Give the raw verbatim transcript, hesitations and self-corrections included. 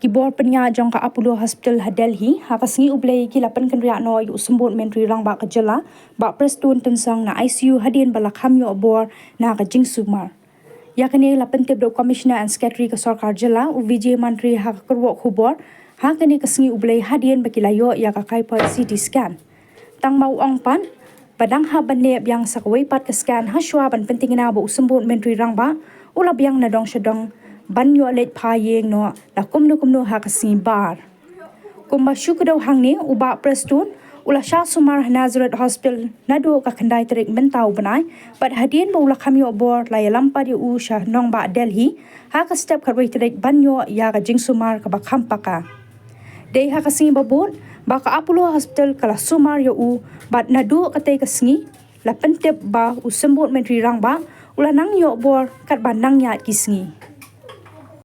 Ki bor pynïaid jong ka Apollo Hospital ha Delhi ha ka sngi U Blei ki la pynkynriah noh ïa u Symbud Myntri Rangbah ka jylla, Bah Prestone Tynsong, na I C U hadien ba la kham ïoh bor na ka jingsumar. Ïa kane la pyntip da u Commissioner and Secretary ka sorkar jylla, u Vijay Mantri, ha ka kyrwoh khubor ha kane ka sngi U Blei hadien ba ki la ïoh ïa ka Kaiphod C T scan. Tang ba u ong pat ba dang hap ban leh biang sa kawei pat ka scan ha shuwa ban pyntikna ba u Symbud Myntri Rangbah u la biang na dong sha dong ban ïoh leit phai ïing noh la kumno kumno ha ka sngi Bar. Kumba shu kdew hangne, u Bah Prestone u la shah sumar ha Nazareth Hospital naduh ka khyndai tarik mynta u bnai, bad hadien ba u la kham ïoh bor la ïalam pat ïa u sha nongbah Delhi ha ka step khatwei tarik ban ïoh ïa ka jingsumar kaba kham paka. Dei ha ka sngi ba bud ba ka Apollo Hospital ka la sumar ïa u, bad naduh katei ka sngi la pyntip ba u Symbud Myntri Rangbah u la nang ïoh bor katba nang ïaid ki sngi.